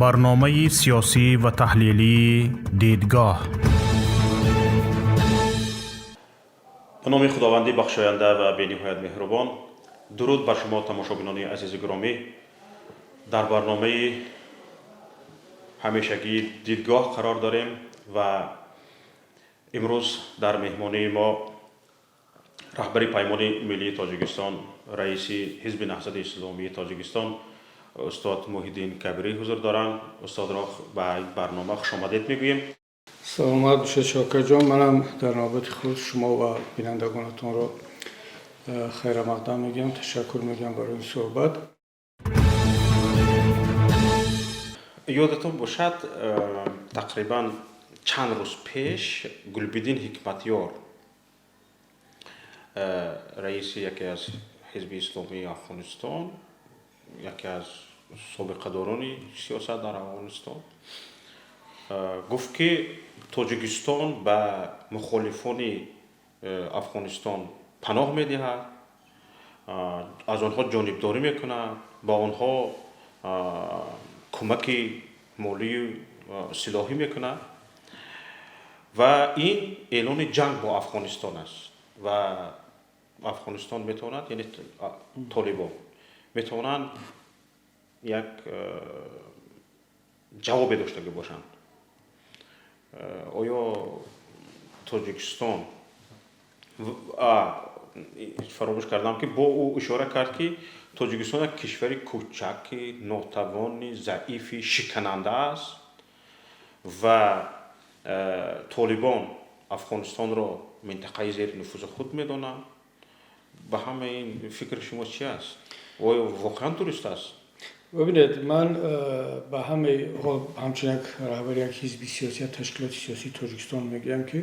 Барномаи сиёсӣ ва таҳлилии «Дидгоҳ». Ба номи Худованди бахшоянда ва бениҳоят меҳрубон. Дуруд бар шумо, тамошобинони азизи гиромӣ. Дар барномаи ҳамешагии «Дидгоҳ» қарор дорем ва имрӯз дар меҳмонии мо раҳбари Паймони миллии Тоҷикистон, раиси Ҳизби Наҳзати Исломии Тоҷикистон, устод Муҳиддин Кабирӣ ҳузур доранд. Устодро ба барнома хушомадед мегӯем. Саломат бошед, Шокирҷон. Манам дар навбати худ шумо ва бинандагонатонро хайрамақдам мегӯям, ташаккур мегӯям барои ин суҳбат. Ёдатон бошад, тақрибан чанд рӯз пеш Гулбиддин Ҳикматёр, раиси яке аз Ҳизби Исломии Афғонистон, яке аз собиқадорони сиёсат дар Афғонистон, гуфт, ки Тоҷикистон ба мухолифони Афғонистон паноҳ медиҳад, аз онҳо ҷонибдорӣ мекунад, ба онҳо кӯмаки молию силоҳӣ мекунад ва ин эълони ҷанг бо Афғонистон аст ва Афғонистон метавонад, яъне толибон метавонанд як ҷавобе доштагӣ бошанд. Оё Тоҷикистон, фаромӯш кардам, ки бо ӯ ишора кард, ки Тоҷикистон як кишвари кӯчаки, нотавони, заифи, шикананда аст ва толибон Афғонистонро минтақаи зери нуфузи худ медонанд. Ба ҳамаи ин фикри шумо чи аст? Оё воқеан дуруст аст? Бибинед, ман ба ҳамаи, ҳамчун як раҳбари як ҳизби сиёсӣ, як ташкилоти сиёсии Тоҷикистон мегӯям, ки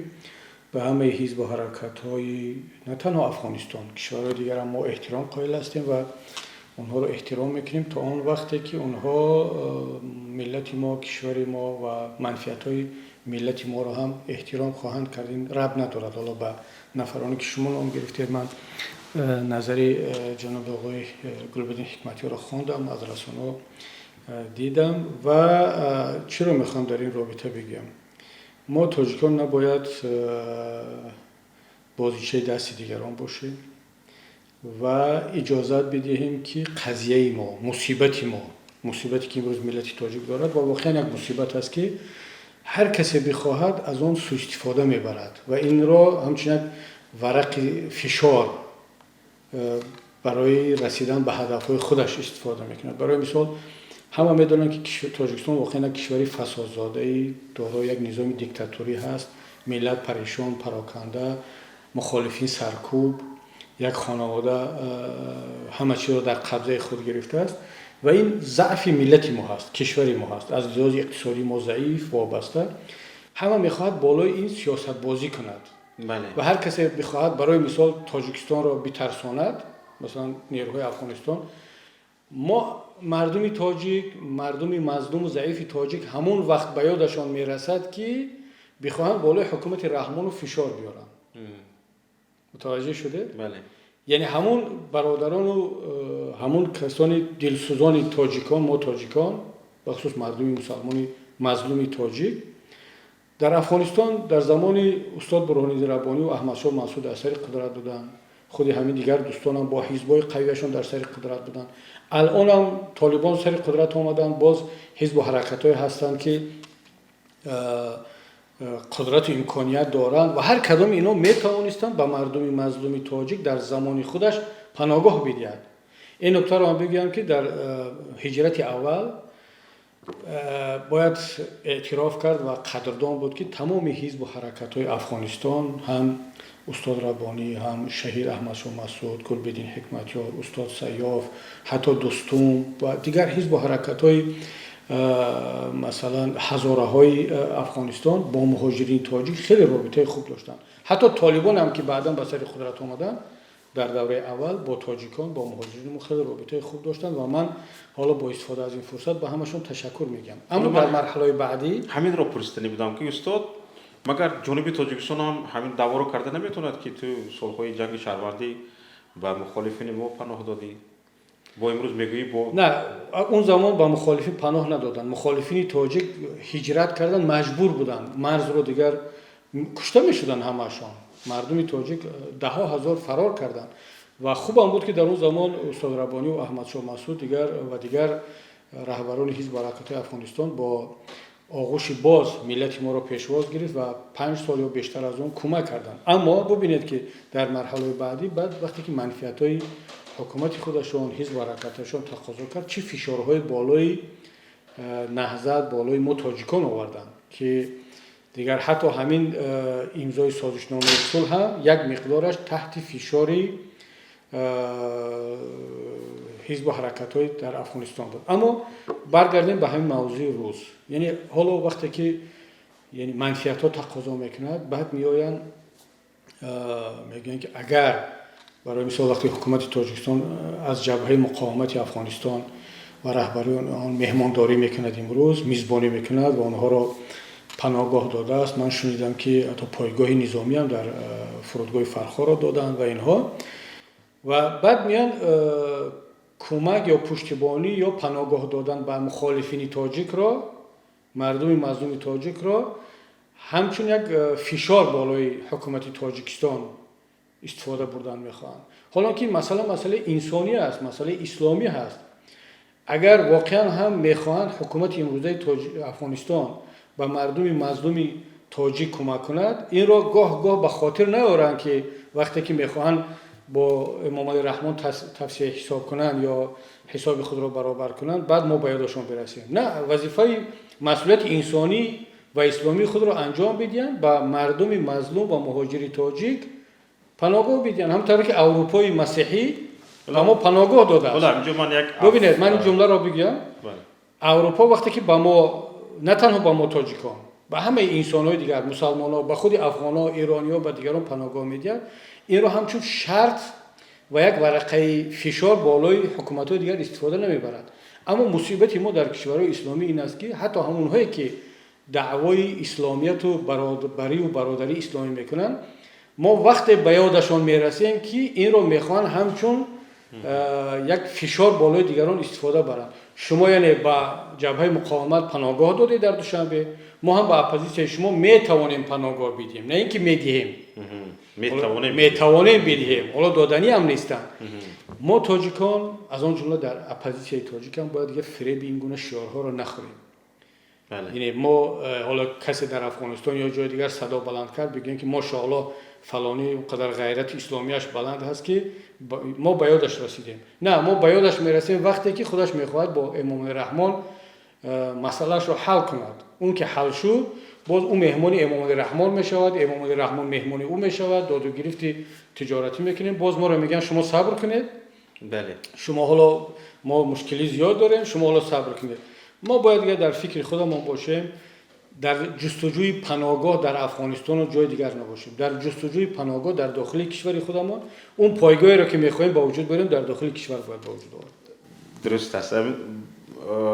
ба ҳамаи ҳизбу ҳаракатҳои на танҳо Афғонистон, кишварҳои дигарам мо эҳтиром қоил ҳастем ва онҳоро эҳтиром мекунем то он вақте ки онҳо миллати мо, кишвари мо ва манфиатҳои миллати моро ҳам эҳтиром хоҳанд кард. Ин рабт надорад ҳоло ба нафароне, ки шумо ном гирифтед. Ман назари ҷаноби оғои Гулбиддин Ҳикматёрро хондам, аз расонаҳо дидам ва чиро мехоҳам дар ин робита бигӯям? Мо, тоҷикон, набояд бозичаи дасти дигарон бошем ва иҷозат бидиҳем, ки қазияи мо, мусибати мо, мусибате ки имрӯз миллати тоҷик дорад ва воқеан як мусибат аст, ки ҳар касе бихоҳад, аз он суистифода мебарад ва инро ҳамчун як варақи фишор барои расидан ба ҳадафҳои худаш истифода мекунад. Барои мисол, ҳама медонанд, ки Тоҷикистон воқеан як кишвари фасодзодаи, дорои як низоми диктаторӣ ҳаст. Миллат парешон, пароканда, мухолифин саркӯб, як хонавода ҳама чизро дар қабзаи худ гирифтааст ва ин заъфи миллати мо ҳаст, кишвари мо ҳаст. Аз лиҳози иқтисодӣ мо заиф, вобаста. Ҳама мехоҳад болои ин сиёсатбозӣ кунад ва ҳар касе бихоҳад, барои мисол, Тоҷикистонро битарсонад, масалан, нерӯҳои Афғонистон. Мо, мардуми тоҷик, мардуми мазлуму заифи тоҷик, ҳамон вақт ба ёдашон мерасад, ки бихоҳанд болои ҳукумати Раҳмону фишор биёранд. Мутаваҷҷеҳ шудед? Бале. Яъне ҳамун бародарону ҳамун касони дилсӯзони тоҷикон, мо тоҷикон, бахусус мардуми мусалмони мазлуми тоҷик дар Афғонистон, дар замони устод Бурҳониддин Раббонӣ ва Аҳмадшоҳ Мансуд дар сари қудрат буданд, худи ҳамин дигар дӯстонам бо ҳизбҳои қавияшон дар сари қудрат буданд. Алонам толибон сари қудрат омаданд, боз ҳизбу ҳаракатҳое ҳастанд, ки қудрату имконият доранд ва ҳар кадоми инҳо метавонистанд ба мардуми мазлуми тоҷик дар замони худаш паноҳгоҳ бидиҳад. Ин нуктаро ман бигӯям, ки дар ҳиҷрати аввал бояд эътироф кард ва қадрдон буд, ки тамоми ҳизбу ҳаракатҳои Афғонистон, ҳам устод Раббонӣ, ҳам шаҳид Аҳмадшоҳ Масуд, Гулбиддин Ҳикматёр, устод Сайёф, ҳатто Дӯстум ва дигар ҳизбу ҳаракатҳои, масалан, ҳазораҳои Афғонистон бо муҳоҷирини тоҷик хеле робитаи хуб доштанд. Ҳатто толибон ҳам, ки баъдан ба сари қудрат омаданд, дар давраи аввал бо тоҷикон, бо муҳоҷирини мо хеле робитаи хуб доштанд ва ман ҳоло бо истифода аз ин фурсат ба ҳамашон ташаккур мегӯям. Аммо дар марҳалаҳои баъдӣ Ҳаминро пурсиданӣ будам, ки устод, магар ҷониби Тоҷикистон ҳам ҳамин даъворо карда наметавонад, ки ту солҳои ҷанги шаҳрвандӣ ба мухолифини мо паноҳ додӣ? Бо имрӯз мегӯӣ бо На, он замон ба мухолифин паноҳ надоданд. Мухолифини тоҷик ҳиҷрат кардан маҷбур буданд, марзро дигар кушта мешуданд ҳамаашон. Мардуми тоҷик даҳҳо ҳазор фарор карданд ва хубам буд, ки дар он замон устод Раббониву Аҳмадшоҳ Масуд дигар ва дигар раҳбарони ҳизбу ҳаракатҳои Афғонистон бо оғӯши боз миллати моро пешвоз гирифт ва 5 сол ё бештар аз он кӯмак карданд. Аммо бубинед, ки дар марҳалаи баъдӣ, баъд вақте ки манфиатҳои ҳукумати худашон, ҳизбу ҳаракаташон тақозо кард, чӣ фишорҳои болои Наҳзат, болои мо тоҷикон оварданд, ки дигар ҳатто ҳамин имзои созишномаи сулҳ ҳам як миқдораш таҳти фишори ҳизбу ҳаракатҳои дар Афғонистон буд. Аммо баргардем ба ҳамин мавзӯи рӯз. Яъне ҳоло вақте ки, яъне, манфиатҳо тақозо мекунад, баъд меоянд, мегӯянд, ки агар, барои мисол, вақте ҳукумати Тоҷикистон аз Ҷабҳаи муқовимати Афғонистон ва раҳбарии он меҳмондорӣ мекунад, имрӯз мизбонӣ мекунад ва онҳоро паноҳгоҳ додааст, ман шунидам, ки ҳатто пойгоҳи низомиам дар фурудгоҳи Фархорро доданд ва инҳо, ва баъд меянд кӯмак ё пуштибонӣ ё паноҳгоҳ додан ба мухолифини тоҷикро, мардуми мазлуми тоҷикро ҳамчун як фишор болои ҳукумати Тоҷикистон истифода бурдан мехоҳанд. Ҳоло ки масъала масъалаи инсонӣ аст, масъалаи исломӣ ҳаст. Агар воқеан ҳам мехоҳанд ҳукумати имрӯзаи Афғонистон ба мардуми мазлуми тоҷик кӯмак кунад, инро гоҳ гоҳ ба хотир наоранд, ки вақте ки мехоҳанд бо Эмомалӣ Раҳмон тасфияи ҳисоб кунанд ё ҳисоби худро баробар кунанд, баъд мо ба ёдашон бирасем. На, вазифаи масъулияти инсонӣ ва исломии худро анҷом бидиҳанд, ба мардуми мазлум ва муҳоҷири тоҷик паноҳгоҳ бидиҳанд, ҳамон тавре ки Аврупои масеҳӣ ба мо паноҳгоҳ додааст. Бубинед, ман ин ҷумларо бигӯям. Аврупо вақте ки ба мо, на танҳо ба мо тоҷикон, ба ҳамаи инсонҳои дигар, мусалмонҳо, ба худи афғонҳо, ирониҳо, ба дигарон паноҳгоҳ медиҳад, инро ҳамчун шарт ва як варақаи фишор болои ҳукуматҳои дигар истифода намебарад. Аммо мусибати мо дар кишварҳои исломӣ ин аст, ки ҳатто ҳамонҳое ки даъвои исломияту баробарию бародарии исломӣ мекунанд, мо вақте ба ёдашон мерасем, ки инро мехоҳанд ҳамчун як фишор болои дигарон истифода баранд. Шумо, яъне, ба Ҷабҳаи муқовимат паноҳгоҳ додед дар Душанбе, мо ҳам ба оппозитсияи шумо метавонем паноҳгоҳ бидиҳем, на ин ки медиҳем, метавонем бидиҳем. Ҳоло доданиам нестанд. Мо тоҷикон, аз он ҷумла дар оппозитсияи тоҷикам, бояд дигар фиреби ин гуна шиорҳоро нахӯрем. Яъне мо ҳоло касе дар Афғонистон ё ҷои дигар садо баланд кард, бигӯем, ки мошоалло, фалонӣ он қадар ғайрати исломияш баланд ҳаст, ки мо ба ёдаш расидем. На, мо ба ёдаш мерасем, вақте ки худаш мехоҳад бо Эмомали Раҳмон масъалаашро ҳал кунад. Он ки ҳал шуд, боз ӯ меҳмони Эмомали Раҳмон мешавад, Эмомали Раҳмон меҳмони ӯ мешавад, доду гирифти тиҷоратӣ мекунем. Боз моро мегӯянд: «Шумо сабр кунед, шумо ҳоло, мо мушкилӣ зиёд дорем, шумо ҳоло сабр кунед». Мо бояд дигар дар фикри худамон бошем, дар ҷустуҷӯи паноҳгоҳ дар Афғонистону ҷои дигар набошем, дар ҷустуҷӯи паноҳгоҳ дар дохили кишвари худамон, он пойгоҳеро ки мехоҳем ба вуҷуд барем, дар дохили кишвар бояд ба вуҷуд овард. Дуруст аст.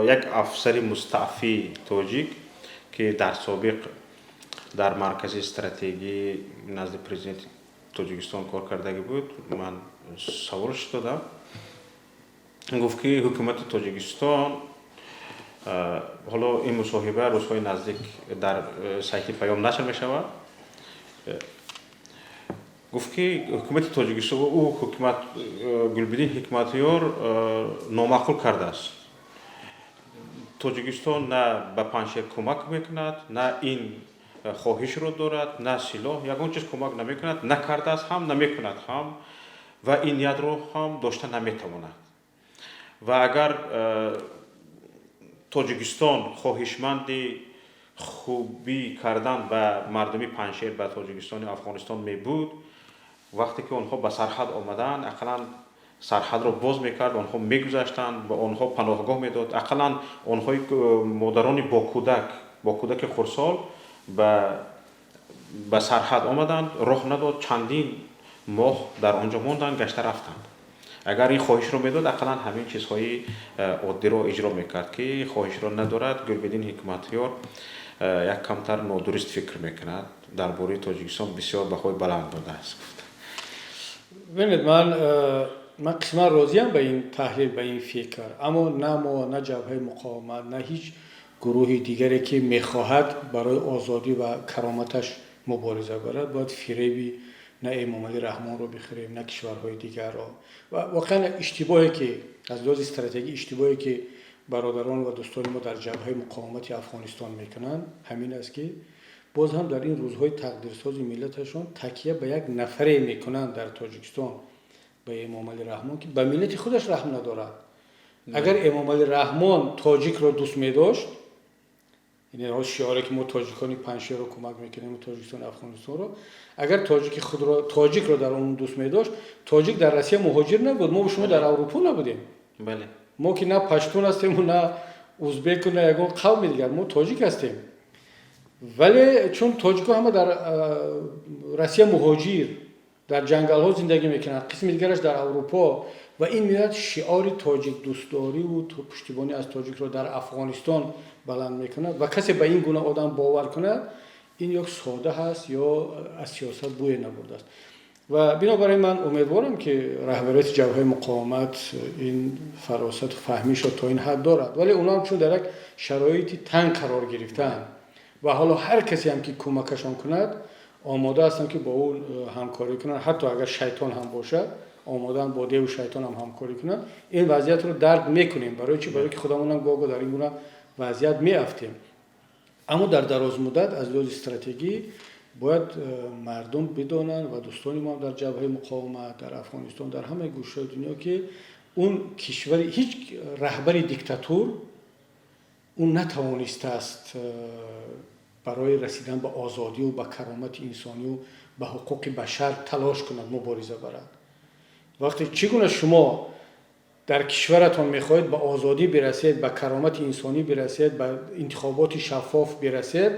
Як афсари мустаъфии тоҷик, ки дар собиқ дар Маркази стратегӣ назди президенти Тоҷикистон кор кардагӣ буд, ман саволш додам, гуфт, ки ҳукумати Тоҷикистон, ҳоло ин мусоҳиба рӯзҳои наздик дар сайти Паём нашр мешавад, гуфт, ки ҳукумати Тоҷикистон, ӯ ҳукумат Гулбиддин Ҳикматёр номаъқул кардааст. Тоҷикистон на ба Панҷшер кӯмак мекунад, на ин хоҳишро дорад, на силоҳ, ягон чиз кӯмак намекунад, накардааст ҳам, намекунад ҳам ва ин ниятро ҳам дошта наметавонад. Ва агар Тоҷикистон хоҳишманди хубӣ кардан ба мардуми Панҷшер, ба Тоҷикистони Афғонистон мебуд, вақте ки онҳо ба сарҳад омаданд, ақаллан сарҳадро боз мекард, онҳо мегузаштанд, ба онҳо паноҳгоҳ медод, ақаллан онҳои модарони бо кӯдак, бо кӯдаки хурдсол ба сарҳад омаданд, роҳ надод, чандин моҳ дар он ҷо монданд, гашта рафтанд. Агар ин хоҳишро медод, ақаллан ҳамин чизҳои оддиро иҷро мекард, ки хоҳишро надорад. Гулбиддин Ҳикматёр як камтар нодуруст фикр мекунад, дар бораи Тоҷикистон бисёр баҳои баланд додааст. Бинед, ман Ман қисман розиям ба ин таҳлил, ба ин фикр, аммо на мо, на Ҷабҳаи Муқовимат, на ҳеҷ гурӯҳи дигаре, ки мехоҳад барои озодӣ ва кароматаш мубориза барад, бояд фиреби на Эмомалӣ Раҳмонро бихӯрем, на кишварҳои дигарро. Ва воқеан иштибоҳе, ки аз лиҳози стратегӣ, иштибоҳе, ки бародарон ва дӯстони мо дар Ҷабҳаи Муқовимати Афғонистон мекунанд, ҳамин аст, ки боз ҳам дар ин рӯзҳои тақдирсози миллаташон такя ба як нафаре мекунанд дар Тоҷикистон, ба Эмомалӣ Раҳмон, ки ба миллати худаш раҳм надорад. Агар Эмомалӣ Раҳмон тоҷикро дӯст медошт, яъне шиоре, ки мо тоҷикони Панҷшерро кӯмак мекунем, Тоҷикистони Афғонистонро, агар тоҷики худро, тоҷикро дар он дӯст медошт, тоҷик дар Россия муҳоҷир набуд, мо шумо дар Аврупо набудем. Мо ки на паштун ҳастему, на узбеку, на ягон қавми дигар, мо тоҷик ҳастем. Вале чун тоҷикҳо ҳама дар Россия муҳоҷир, дар ҷангалҳо зиндагӣ мекунанд, қисми дигараш дар Аврупо, ва ин меояд, шиори тоҷикдӯстдориву пуштибонӣ аз тоҷикро дар Афғонистон баланд мекунад ва касе ба ин гуна одам бовар кунад, ин ё сода ҳаст, ё аз сиёсат бӯе набурдааст. Ва бинобар ин ман умедворам, ки раҳбарияти Ҷабҳаи Муқовимат ин фаросату фаҳмишро то ин ҳад дорад. Вале онҳоам чун дар як шароити танг қарор гирифтаанд ва ҳоло ҳар касе ҳам, ки кӯмакашон кунад, омода ҳастанд, ки бо ӯ ҳамкорӣ кунанд, ҳатто агар шайтон ҳам бошад, омодаанд бо деву шайтон ҳам ҳамкорӣ кунанд. Ин вазъиятро дарк мекунем. Барои чӣ? Барои ки худамонам гоҳ-гоҳ дар ин гуна вазъият меафтем. Аммо дар дарозмуддат, аз лиҳози стратегӣ, бояд мардум бидонанд ва дӯстони мо дар Ҷабҳаи Муқовимат дар Афғонистон, дар ҳамаи гӯшаҳои дунё, ки он кишвари ҳеҷ раҳбари диктатур ӯ натавонистааст барои расидан ба озодиву ба каромати инсонию ба ҳуқуқи башар талош кунад, мубориза барад. Вақте чӣ гуна шумо дар кишваратон мехоҳед ба озодӣ бирасед, ба каромати инсонӣ бирасед, ба интихоботи шаффоф бирасед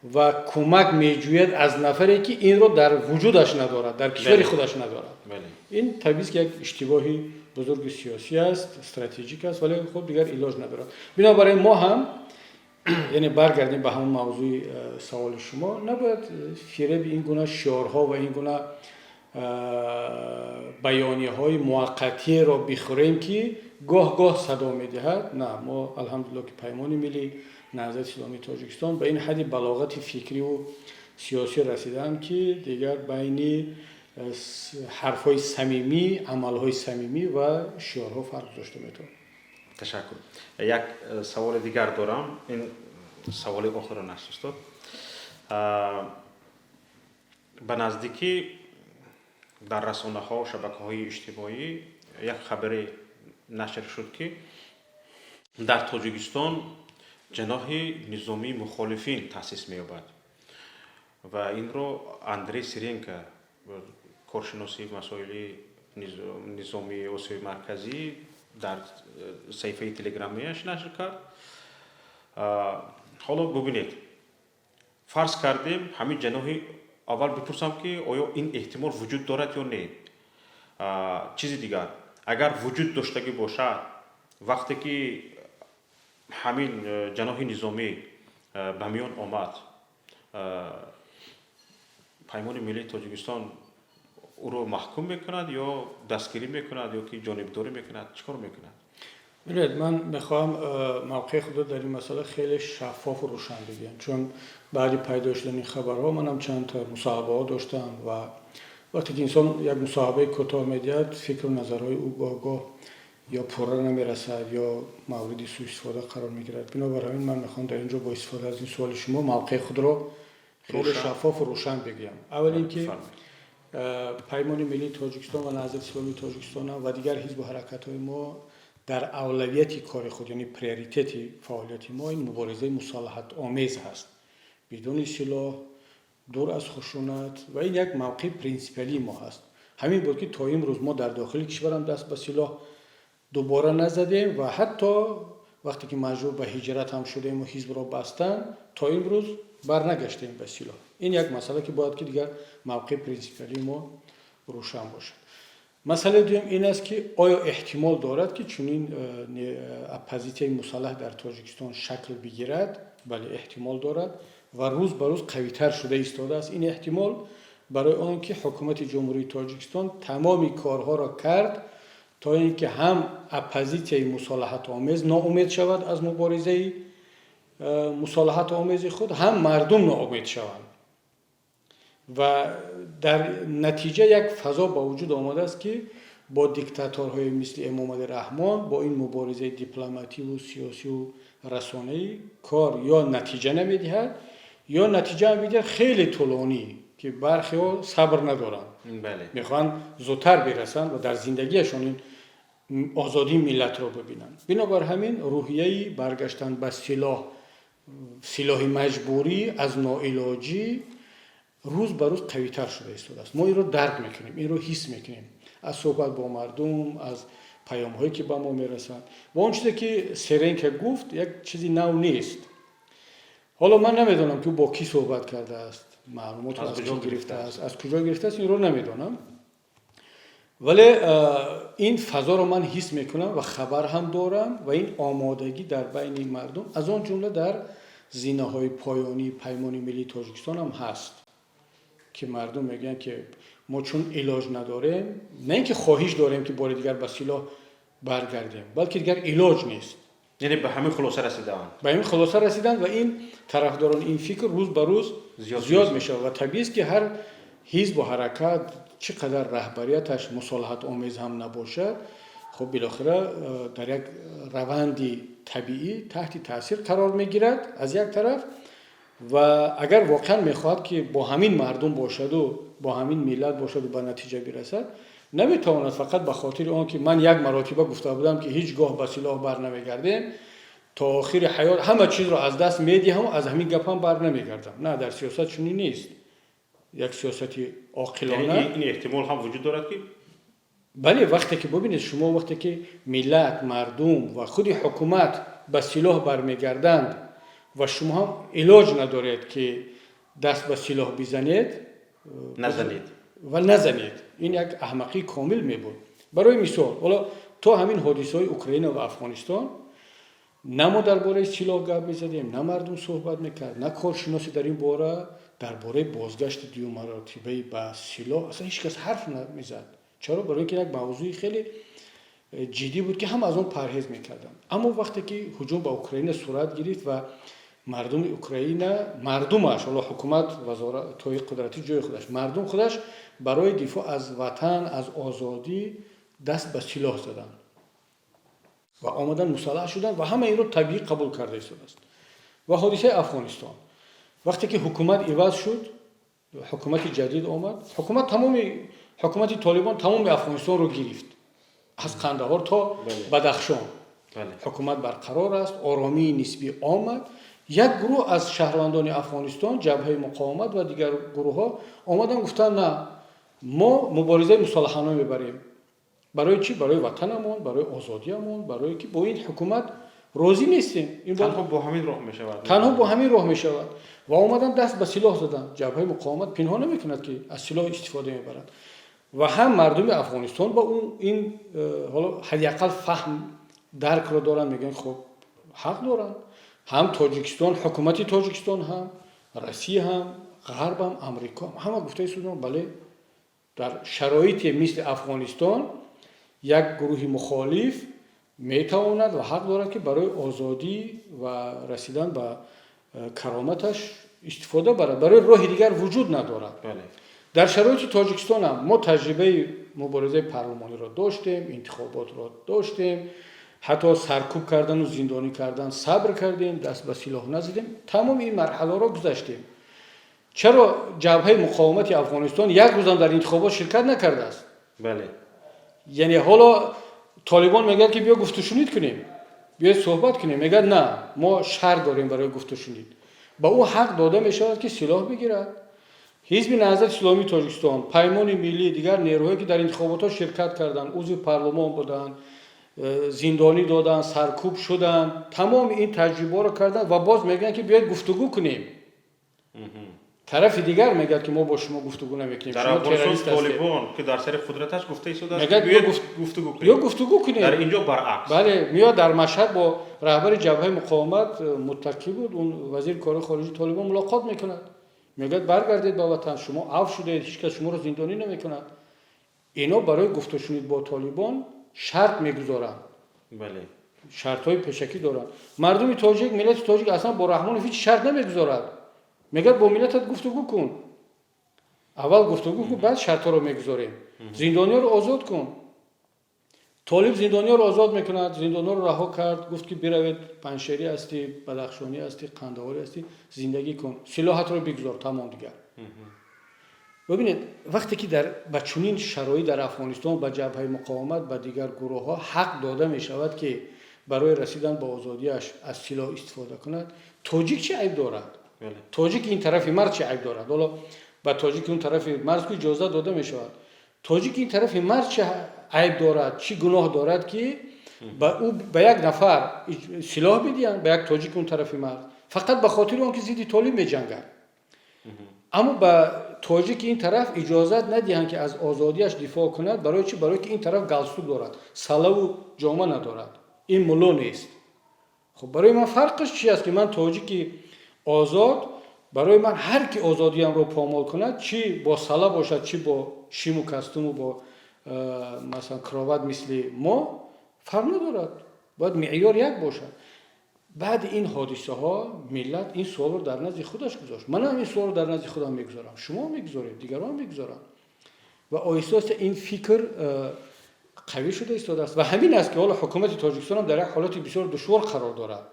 ва кӯмак меҷӯяд аз нафаре, ки инро дар вуҷудаш надорад, дар кишвари худаш надорад? Ин табиист, ки як иштибоҳи бузурги сиёсӣ аст, стратегик аст, вале хуб, дигар илоҷ надорад. Бинобар ин мо ҳам, яъне баргардем ба ҳамон мавзӯи саволи шумо, набояд фиреби ин гуна шиорҳо ва ин гуна баёнияҳои муваққатиеро бихӯрем, ки гоҳ-гоҳ садо медиҳад. На, мо, алҳамдулилло, ки Паймони Миллӣ, Наҳзати Исломии Тоҷикистон ба ин ҳадди балоғати фикриву сиёсӣ расидаанд, ки дигар байни ҳарфҳои самимӣ, амалҳои самимӣ ва шиорҳо фарқ гузошта метавонад. Ташаккур. Як саволи дигар дорам, ин саволи охирон аст, устод. Ба наздикӣ дар расонаҳо, шабакаҳои иҷтимоӣ як хабаре нашр шуд, ки дар Тоҷикистон ҷаноҳи низомии мухолифин таъсис меёбад ва инро Андрей Сиренко, коршиноси масоили низомии Осиёи Марказӣ, дар саҳифаи телеграмияш нашр кард. Ҳоло бубинед, фарз кардем ҳамин ҷаноҳи, аввал бипурсам, ки оё ин эҳтимол вуҷуд дорад ё не? Чизи дигар, агар вуҷуд доштагӣ бошад, вақте ки ҳамин ҷаноҳи низомӣ ба миён омад, Паймони Миллии Тоҷикистон ӯро маҳкум мекунад ё дастгирӣ мекунад, ё ки ҷонибдорӣ мекунад, чӣ кор мекунад? Бинед, ман мехоҳам мавқеи худро дар ин масъала хеле шаффофу рӯшан бигӯям, чун баъди пайдо шудани хабарҳо манам чандта мусоҳибаҳо доштам ва вақте ки инсон як мусоҳибаи кӯтоҳ медиҳад, фикру назарҳои ӯ гоҳ-гоҳ ё пурра намерасад, ё мавриди сӯистифода қарор мегирад. Бинобар ҳамин ман мехоҳам дар ин ҷо бо истифода аз ин суоли шумо мавқеи худро хеле шаффофу рӯшан бигӯям. Аввал ин ки Паймони Миллии Тоҷикистон ва Наҳзати Исломии Тоҷикистон ва дигар ҳизбу ҳаракатҳои мо дар авлавияти кори худ, яъне приоритети фаъолияти мо, ин муборизаи мусолиҳатомез ҳаст, бидуни силоҳ, дур аз хушунат, ва ин як мавқеи принсипиалии мо ҳаст. Ҳамин буд, ки то имрӯз мо дар дохили кишварам даст ба силоҳ дубора назадем ва ҳатто вақте ки маҷбур ба ҳиҷрат ҳам шудему ҳизбро бастанд, то имрӯз барнагаштем ба силоҳ. Ин як масъала, ки бояд ки дигар мавқеи принсипиалии мо рӯшан бошад. Масъалаи дуюм ин аст, ки оё эҳтимол дорад, ки чунин оппозитсияи мусаллаҳ дар Тоҷикистон шакл бигирад? Бале, эҳтимол дорад ва рӯз ба рӯз қавитар шуда истодааст ин эҳтимол, барои он ки ҳукумати Ҷумҳурии Тоҷикистон тамоми корҳоро кард. То ин ки ҳам оппозитсияи мусолиҳатомез ноумед шавад аз муборизаи мусолиҳатомези худ, ҳам мардум ноумед шаванд. Ва дар натиҷа як фазо ба вуҷуд омадааст, ки бо диктаторҳои мисли Эмомалӣ Раҳмон, бо ин муборизаи дипломативу сиёсиву расонаӣ кор ё натиҷа намедиҳад, ё натиҷа медиҳад хеле тӯлонӣ, ки бархеҳо сабр надоранд, мехоҳанд зудтар бирасанд ва дар зиндагиашон ин озодии миллатро бибинанд. Бинобар ҳамин рӯҳияи баргаштан ба силоҳ, силоҳи маҷбурӣ аз ноилоҷӣ рӯз ба рӯз қавитар шуда истодааст. Мо инро дарк мекунем, инро ҳис мекунем аз суҳбат бо мардум, аз паёмҳое, ки ба мо мерасанд. Ва он чизе, ки Серенко гуфт, як чизи нав нест. Ҳоло ман намедонам, ки ӯ бо кӣ суҳбат кардааст, маълумотро аз кӣ гирифтааст, аз куҷо гирифтааст, инро намедонам, вале ин фазоро ман ҳис мекунам ва хабар ҳам дорам. Ва ин омодагӣ дар байни мардум, аз он ҷумла дар зинаҳои поёнии Паймони миллии Тоҷикистон ҳам ҳаст, ки мардум мегӯянд, ки мо чун илоҷ надорем, на ин ки хоҳиш дорем, ки бори дигар ба силоҳ баргардем, балки дигар илоҷ нест. Яъне ба ҳамин хулоса расидаанд. Ба ҳамин хулоса расиданд ва ин тарафдорони ин фикр рӯз ба рӯз зиёд мешавад. Ва табиист, ки ҳар ҳизбу ҳаракат, чӣ қадар раҳбарияташ мусолиҳатомез ҳам набошад, хуб, билохира дар як раванди табиӣ таҳти таъсир қарор мегирад аз як тараф. Ва агар воқеан мехоҳад, ки бо ҳамин мардум бошаду бо ҳамин миллат бошаду ба натиҷа бирасад, наметавонад фақат ба хотири он ки ман як маротиба гуфта будам, ки ҳеҷ гоҳ ба силоҳ бар намегардем, то охири ҳаёт ҳама чизро аз даст медиҳам, аз ҳамин гапам бар намегардам. На, дар сиёсат чунин нест. Як сиёсати оқилона Ин эҳтимол ҳам вуҷуд дорад, ки Бале, вақте ки бубинед шумо, вақте ки миллат, мардум ва худи ҳукумат ба силоҳ бармегарданд ва шумо ҳам илоҷ надоред, ки даст ба силоҳ бизанед. Назанед. Ва назанед, ин як аҳмақии комил мебуд. Барои мисол, ҳоло то ҳамин ҳодисаҳои Украина ва Афғонистон на мо дар бораи силоҳ гап мезадем, на мардум суҳбат мекард, на коршиноси дар ин бора, дар бораи бозгашти дуюммаротибаи ба силоҳ аслан ҳеҷ кас ҳарф намезад. Чаро? Барои ин ки як мавзӯи хеле ҷиддӣ буд, ки ҳама аз он парҳез мекарданд. Аммо вақте ки ҳуҷум ба Украина сурат гирифт ва мардуми Украина, мардумаш, ҳоло ҳукумат, вазоратҳои қудратӣ ҷои худаш, мардум худаш барои дифоъ аз ватан, аз озодӣ даст ба силоҳ заданд ва омадан мусаллаҳ шуданд ва ҳама инро табиӣ қабул карда истодааст. Ва ҳодисаи Афғонистон, вақте ки ҳукумат иваз шуд, ҳукумати ҷадид омад, ҳукумат тамоми ҳукумати Толибон тамоми Афғонистонро гирифт, аз Қандаҳор то Бадахшон ҳукумат барқарор аст, оромии нисбӣ омад. Як гурӯҳ аз шаҳрвандони Афғонистон, Ҷабҳаи муқовимат ва дигар гурӯҳҳо, омаданд, гуфтанд: «На, мо муборизаи мусаллаҳона мебарем». Барои чӣ? Барои ватанамон, барои озодиямон, барое ки бо ин ҳукумат розӣ нестем. Танҳо бо ҳамин роҳ мешавад. Танҳо бо ҳамин роҳ мешавад. Ва омадан даст ба силоҳ заданд. Ҷабҳаи муқовимат пинҳон намекунад, ки аз силоҳ истифода мебарад. Ва ҳам мардуми Афғонистон ба ӯ ин ҳоло ҳадди ақал фаҳм, даркро доранд, мегӯянд: «Хуб, ҳақ доранд». Ҳам Тоҷикистон, ҳукумати Тоҷикистон, ҳам Россия, ҳам Ғарб, ҳам Амрико, ҳама гуфта истоданд: бале, дар шароите мисли Афғонистон як гурӯҳи мухолиф метавонад ва ҳақ дорад, ки барои озодӣ ва расидан ба кароматаш истифода барад, барои роҳи дигар вуҷуд надорад. Дар шароити Тоҷикистон ҳам мо таҷрибаи муборизаи парлумониро доштем, интихоботро доштем, ҳатто саркӯб кардану зиндонӣ кардан сабр кардем, даст ба силоҳ назадем, тамоми ин марҳаларо гузаштем. Чаро Ҷабҳаи муқовимати Афғонистон як рӯзам дар интихобот ширкат накардааст? Яъне ҳоло Толибон мегӯяд, ки биё гуфтушунид кунем, биёед суҳбат кунем. Мегӯяд: «На, мо шарт дорем барои гуфтушунид». Ба ӯ ҳақ дода мешавад, ки силоҳ бигирад. Ҳизби Наҳзати Исломии Тоҷикистон, Паймони миллӣ, дигар нерӯҳое, ки дар интихоботҳо ширкат карданд, узви парлумон буданд, зиндонӣ доданд, саркӯб шуданд, тамоми ин таҷрибаҳоро карданд ва боз мегӯянд, ки биёед гуфтугӯ кунем. Тарафи дигар мегӯяд, ки мо бо шумо гуфтугӯ намекунем. Дар Афғонистон Толибон, ки дар сари қудрат аст, гуфта истодааст, мегӯяд: гуфтугӯ кунем. Ё гуфтугӯ кунем. Дар инҷо баръакс. Бале, меояд дар Машҳад бо раҳбари Ҷабҳаи муқовимат Муттақӣ буд, он вазири корҳои хориҷии Толибон, мулоқот мекунад, мегӯяд: «Баргардед ба ватан, шумо афв шудаед, ҳеҷ кас шуморо зиндонӣ намекунад». Ино барои гуфтушунид бо Толибон Шарт мегузоранд, шартҳои пешакӣ доранд. Мардуми тоҷик, миллати тоҷик аслан бо Раҳмонов ҳеҷ шарт намегузорад. Мегӯяд, бо миллатат гуфтугӯ кун, аввал гуфтугӯ кун, баъд шартҳоро мегузорем. Зиндониёро озод кун. Толиб зиндониёро озод мекунад, зиндонҳоро раҳо кард, гуфт ки биравед, панҷшерӣ ҳастӣ, бадахшонӣ ҳастӣ, қандаҳорӣ ҳастӣ, зиндагӣ кун, силоҳатро бигузор, тамом дигар. Бибинед, вақте ки ба чунин шароит дар Афғонистон ба Ҷабҳаи муқовимат, ба дигар гурӯҳҳо ҳақ дода мешавад, ки барои расидан ба озодиаш аз силоҳ истифода кунад, тоҷик чӣ айб дорад? Тоҷик ин тарафи марз чӣ айб дорад? Ҳоло ба тоҷики он тарафи марз ку иҷоза дода мешавад, тоҷики ин тарафи марз чӣ айб дорад, чӣ гуноҳ дорад, ки ба ӯ, ба як нафар силоҳ бидиҳанд, ба як тоҷики он тарафи марз, фақат ба хотири он ки зидди толиб меҷангад, аммо ба тоҷики ин тараф иҷозат надиҳанд, ки аз озодиаш дифоъ кунад? Барои чӣ? Барои ки ин тараф галстук дорад, салаву ҷома надорад, ин мулло нест. Хуб, барои ман фарқаш чи аст, ки ман тоҷики озод, барои ман ҳар ки озодиамро помол кунад, чӣ бо сала бошад, чӣ бо шиму костюму бо масалан кроват мисли мо, фарқ надорад. Бояд меъёр як бошад. Баъди ин ҳодисаҳо миллат ин суолро дар назди худаш гузошт. Манам ин суолро дар назди худам мегузорам, шумо мегузоред, дигарон мегузоранд ва оҳиста оҳиста ин фикр қавӣ шуда истодааст. Ва ҳамин аст, ки ҳоло ҳукумати Тоҷикистонам дар як ҳолати бисёр душвор қарор дорад.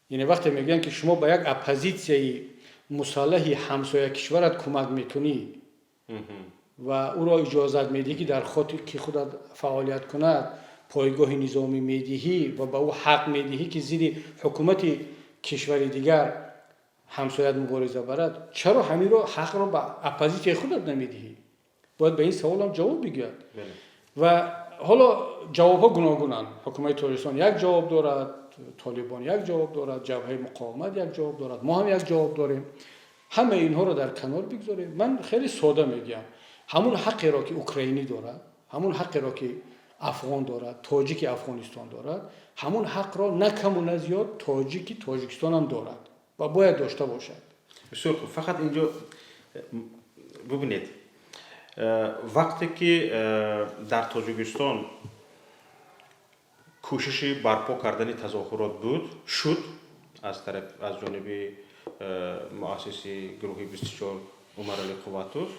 Яъне вақте мегӯянд, ки шумо ба як оппозитсияи мусаллаҳи ҳамсоя кишварат кӯмак мекунӣ ва ӯро иҷозат медиҳӣ, ки дар хоки худат фаъолият кунад, пойгоҳи низомӣ медиҳӣ ва ба ӯ ҳақ медиҳӣ, ки зидди ҳукумати кишвари дигар ҳамсоят мубориза барад, чаро ҳаминро ҳақро ба оппозитсияи худат намедиҳӣ? Бояд ба ин саволам ҷавоб бигӯяд. Ва ҳоло ҷавобҳо гуногунанд. Ҳукумати Тоҷикистон як ҷавоб дорад, Толибон як ҷавоб дорад, Ҷабҳаи муқовимат як ҷавоб дорад, мо ҳам як ҷавоб дорем. Ҳамаи инҳоро дар канор бигзорем. Ман хеле сода мегӯям: ҳамун ҳаққеро, ки украинӣ дорад, ҳамун ҳаққеро, ки афғон дорад, тоҷики Афғонистон дорад, ҳамун ҳақро на каму на зиёд тоҷики Тоҷикистонам дорад ва бояд дошта бошад. Бисёр хуб. Фақат инҷо бубинед, вақте ки дар Тоҷикистон кӯшиши барпо кардани тазоҳурот буд, шуд аз ҷониби муассиси гурӯҳи 24 Умарали Қувватов,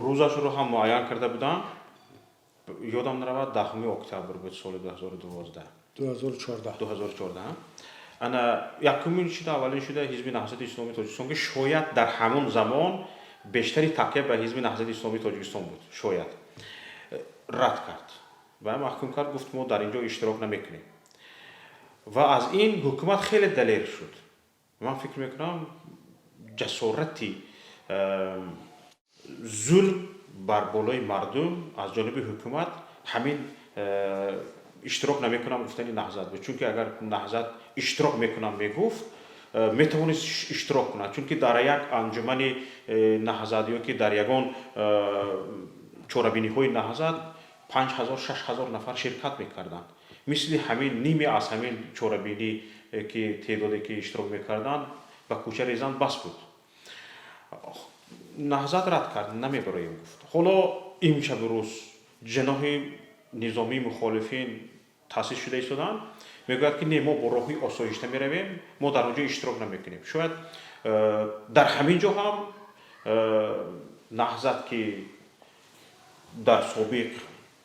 рӯзашро ҳам муайян карда буданд, ёдам наравад, 10 октябр буд, соли 2012. 2014. 2014. Ана якумин шуда, аввалин шуда Ҳизби Наҳзати Исломии Тоҷикистон, ки шояд дар ҳамон замон бештари такя ба Ҳизби Наҳзати Исломии Тоҷикистон буд, шояд рад кард ва маҳкум кард, гуфт, мо дар ин ҷо иштирок намекунем. Ва аз ин ҳукумат хеле далер шуд. Ман фикр мекунам, ҷасорати зулм бар болои мардум аз ҷониби ҳукумат ҳамин иштирок намекунам гуфтани Наҳзат буд. Чунки агар Наҳзат иштирок мекунам мегуфт, метавонист иштирок кунад, чунки дар як анҷумани Наҳзат ё ки дар ягон чорабиниҳои Наҳзат 5000, 6000 нафар ширкат мекарданд. Мисли ҳамин ниме аз ҳамин чорабинӣ ки теъдоде ки иштирок мекарданд, ба кӯча резанд, бас буд. Наҳзат рад кард, намебароем гуфт. Ҳоло имшабу рӯз ҷаноҳи низомии мухолифин таъсис шуда истоданд, мегӯяд, ки не, мо бо роҳи осоишта меравем, мо дар он ҷо иштирок намекунем. Шояд дар ҳамин ҷо ҳам Наҳзат, ки дар собиқ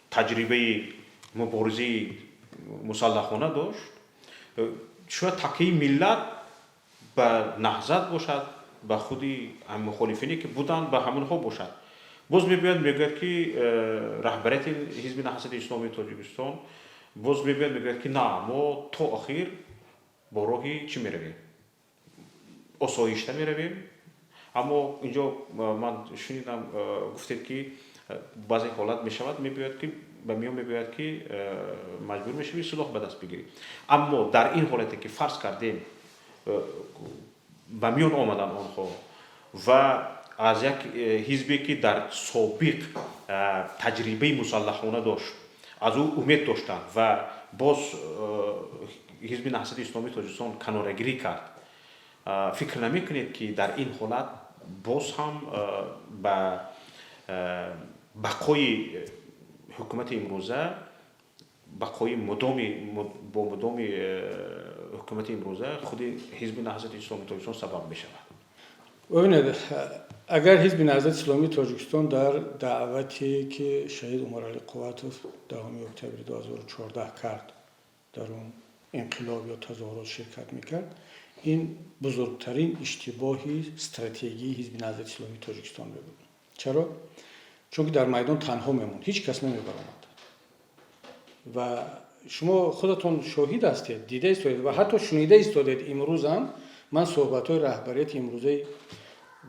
таҷрибаи муборизаи мусаллаҳона дошт, шояд такяи миллат ба Наҳзат бошад, ба худи мухолифине ки буданд, ба ҳамонҳо бошад. Боз мебиёяд, мегӯяд, ки раҳбарияти Ҳизби Наҳзати Исломии Тоҷикистон боз мебиёяд, мегӯяд, ки на, мо то охир бо роҳи чӣ меравем, осоишта меравем. Аммо инҷо ман шунидам, гуфтед, ки баъзе ҳолат мешавад, мебиёяд, ки ба миён мебиёяд, ки маҷбур мешавӣ силоҳ ба даст бигирӣ. Аммо дар ин ҳолате ки фарз кардем, ба миён омаданд онҳо ва аз як ҳизбе, ки дар собиқ таҷрибаи мусаллаҳона дошт, аз ӯ умед доштанд ва боз Ҳизби Наҳзати Исломии Тоҷикистон канорагирӣ кард, фикр намекунед, ки дар ин ҳолат боз ҳам ба бақои Ҳукумати имрӯза, бақои мудоми бо мудоми ҳукумати имрӯза худи Ҳизби Наҳзати Исломии Тоҷикистон сабаб мешавад. Бибинед, агар Ҳизби Наҳзати Исломии Тоҷикистон дар даъвате, ки шаҳид Умаралӣ Қувватов 10 октябри 2014 кард, дар он инқилоб ё тазоҳурот ширкат мекард, ин бузургтарин иштибоҳи стратегии Ҳизби Наҳзати Исломии Тоҷикистон мебуд. Чаро? Чунки дар майдон танҳо мемонд, ҳеҷ кас намебаромад. Ва шумо худатон шоҳид ҳастед, дида истодед ва ҳатто шунида истодед. Имрӯзам ман суҳбатҳои раҳбарияти имрӯзаи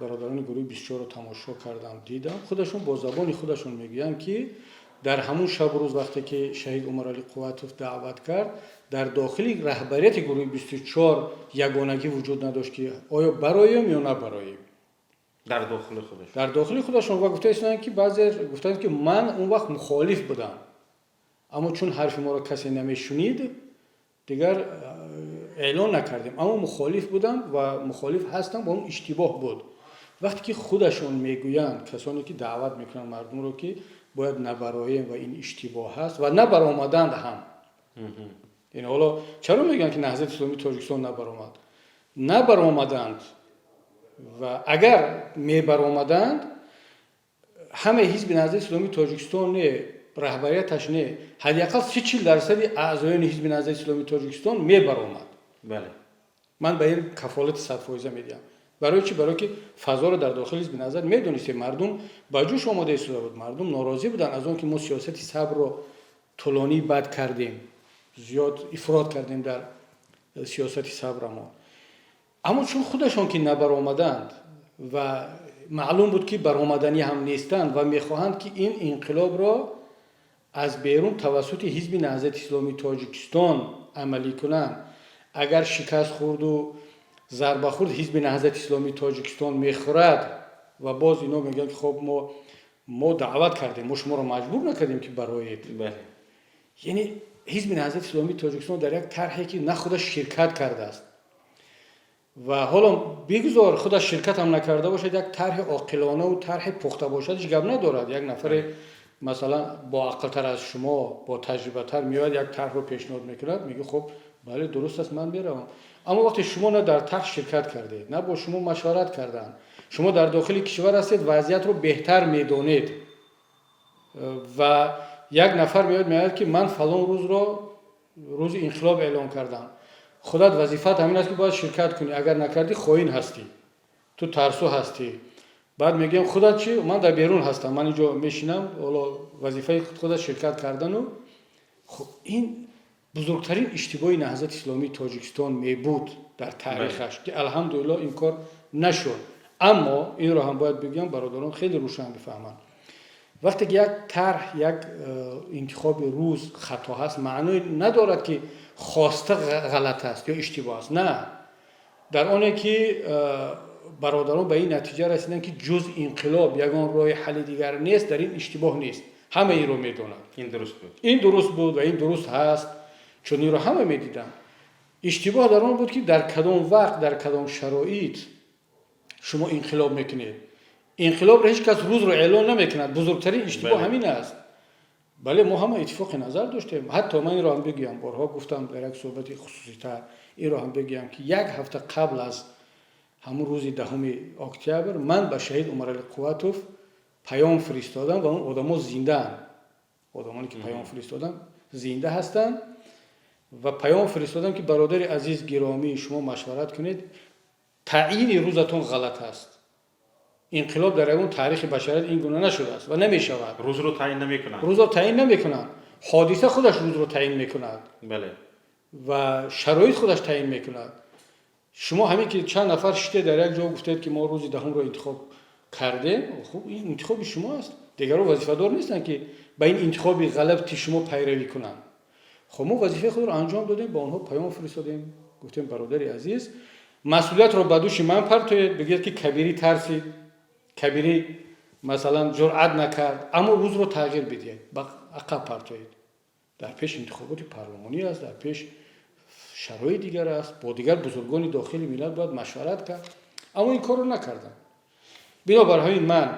бародарони гурӯҳи 24-ро тамошо кардам, дидам, худашон бо забони худашон мегӯянд, ки дар ҳамун шабу рӯз, вақте ки шаҳид Умаралӣ Қувватов даъват кард, дар дохили раҳбарияти гурӯҳи 24 ягонагӣ вуҷуд надошт, ки оё бароем ё набароем. Дар дохили худашон. Дар дохили худашон. Ва гуфта истоданд, ки баъзе гуфтанд, ки ман он вақт мухолиф будам, аммо чун ҳарфи моро касе намешунид, дигар эълон накардем, аммо мухолиф будам ва мухолиф ҳастам ва он иштибоҳ буд. Вақте ки худашон мегӯянд, касоне ки даъват мекунанд мардумро, ки бояд набароем ва ин иштибоҳ ҳаст, ва набаромаданд ҳам. Ин ҳоло чаро мегӯянд, ки Наҳзати Исломии Тоҷикистон набаромад? Набаромаданд ва агар мебаромаданд, ҳамаи Ҳизби Наҳзати Исломии Тоҷикистон не, раҳбарияташ не, ҳадди ақал 30-40 дарсади аъзоёни Ҳизби Наҳзати Исломии Тоҷикистон мебаромад. Ман ба ин кафолати 100 фоиза медиҳам. Барои чӣ? Барое ки фазоро дар дохили Ҳизби Наҳзат медонистем. Мардум ба ҷӯш омода истода буд, мардум норозӣ буданд аз он ки мо сиёсати сабрро тӯлонӣ бад кардем, зиёд ифрот кардем дар сиёсати сабрамон. Аммо чун худашон ки набаромаданд ва маълум буд, ки баромаданӣ ҳам нестанд ва мехоҳанд, ки ин инқилобро аз берун тавассути Ҳизби Наҳзати Исломии Тоҷикистон амалӣ кунанд, агар шикаст хӯрду зарба хӯрд, Ҳизби Наҳзати Исломии Тоҷикистон мехӯрад ва боз ино мегӯянд, ки хоб, мо даъват кардем, мо шуморо маҷбур накардем, ки бароед. Яъне Ҳизби Наҳзати Исломии Тоҷикистон дар як тарҳе, ки на худаш ширкат кардааст ва ҳоло бигузор худаш ширкатам накарда бошад, як тарҳи оқилонаву тарҳи пухта бошад, ҳеҷ гап надорад. Як нафаре, масалан, боақлтар аз шумо, ботаҷрибатар меояд, як тарҳро пешниҳод мекунад, мегӯ: «Хуб, бале, дуруст аст, ман меравам». Аммо вақте шумо на дар тарҳ ширкат кардед, на бо шумо машварат карданд, шумо дар дохили кишвар ҳастед, вазъиятро беҳтар медонед ва як нафар меояд, меояд, ки ман фалон рӯзро рӯзи инқилоб эълон кардам, худат вазифаат ҳамин аст, ки бояд ширкат кунӣ, агар накардӣ, хоин ҳастӣ, ту тарсу ҳастӣ. Баъд мегӯям: «Худат чӣ?» «Ман дар берун ҳастам, ман инҷо мешинам». Ҳоло вазифаи худат ширкат кардану хуб, ин бузургтарин иштибоҳи Наҳзати Исломии Тоҷикистон мебуд дар таърихаш, ки алҳамдулилло ин кор нашуд. Аммо инро ҳам бояд бигӯям, бародарон хеле рӯшан бифаҳманд: вақте ки як тарҳ, як интихоби рӯз хато ҳаст, маъное надорад, ки хоста ғалат аст ё иштибоҳ аст. На, дар оне ки бародарон ба ин натиҷа расиданд, ки ҷуз инқилоб ягон роҳи ҳалли дигар нест, дар ин иштибоҳ нест, ҳама инро медонанд. Ин дуруст буд. Ин дуруст буд ва ин дуруст ҳаст, чун инро ҳама медиданд. Иштибоҳ дар он буд, ки дар кадом вақт, дар кадом шароит шумо инқилоб мекунед. Инқилобро ҳеҷ кас рӯзро эълон намекунад. Бузургтарин иштибоҳ ҳамин аст. Бале, мо ҳама иттифоқи назар доштем. Ҳатто ман инро ҳам бигӯям, борҳо гуфтам дар як суҳбати хусуситар, инро ҳам бигӯям, ки як ҳафта қабл аз ҳамун рӯзи 10 октябр ман ба шаҳид Умаралӣ Қувватов паём фиристодам ва он одамо зиндаанд, одамоне ки паём фиристодам, зинда ҳастанд. Ва паём фиристодам, ки бародари азиз, гиромӣ, шумо машварат кунед, таъйини рӯзатон ғалат аст. Инқилоб дар ягон таърихи башарият ин гуна нашудааст ва намешавад. Рӯзро таъин намекунанд. Рӯзро таъин намекунанд. Ҳодиса худаш рӯзро таъин мекунад ва шароит худаш таъин мекунад. Шумо ҳамин ки чанд нафар шите дар як ҷо гуфтед, ки мо рӯзи 10-умро интихоб кардем, хуб, ин интихоби шумо аст. Дигарон вазифадор нестанд, ки ба ин интихоби ғалати шумо пайравӣ кунанд. Хуб, мо вазифаи худро анҷом додем, ба онҳо паём фиристодем, гуфтем: «Бародари азиз, масъулиятро ба дӯши ман партоед, бигӯед, ки Кабирӣ тарсид, Кабирӣ, масалан, ҷуръат накард, аммо рӯзро тағйир бидиҳед, ба ақаб партоед. Дар пеш интихоботи парлумонӣ аст, дар пеш шароит дигар аст, бо дигар бузургони дохили миллат бояд машварат кард». Аммо ин корро накардам. Бинобар ҳамин ман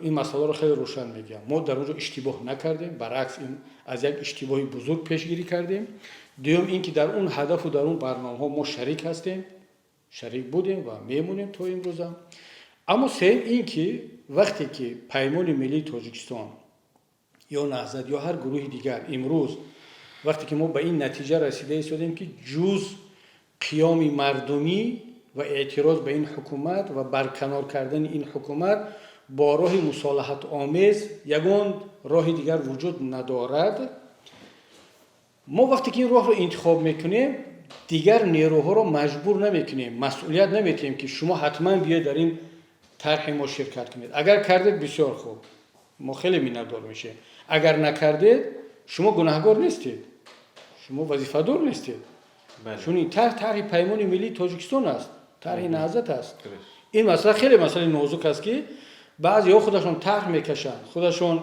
Ин масъаларо хеле рӯшан мегӯям: мо дар он ҷо иштибоҳ накардем, баръакс, ин аз як иштибоҳи бузург пешгирӣ кардем. Дуюм ин ки дар он ҳадафу дар он барномаҳо мо шарик ҳастем, шарик будем ва мемонем то имрӯзам. Аммо сеюм ин ки вақте ки Паймони миллии Тоҷикистон ё Наҳзат ё ҳар гурӯҳи дигар, имрӯз вақте ки мо ба ин натиҷа расида истодем, ки ҷуз қиёми мардумӣ ва эътироз ба ин ҳукумат ва барканор кардани ин ҳукумат бо роҳи мусолиҳатомез ягон роҳи дигар вуҷуд надорад, мо вақте ки ин роҳро интихоб мекунем, дигар нерӯҳоро маҷбур намекунем, масъулият наметиҳем, ки шумо ҳатман биёед, дар ин тарҳи мо ширкат кунед. Агар кардед, бисёр хуб, мо хеле миннатдор мешавем. Агар накардед, шумо гунаҳгор нестед, шумо вазифадор нестед, чун ин тарҳ тарҳи Паймони миллии Тоҷикистон аст, тарҳи Наҳзат аст. Ин масъала хеле масъалаи нозук аст, ки баъзеҳо худашон тарҳ мекашанд, худашон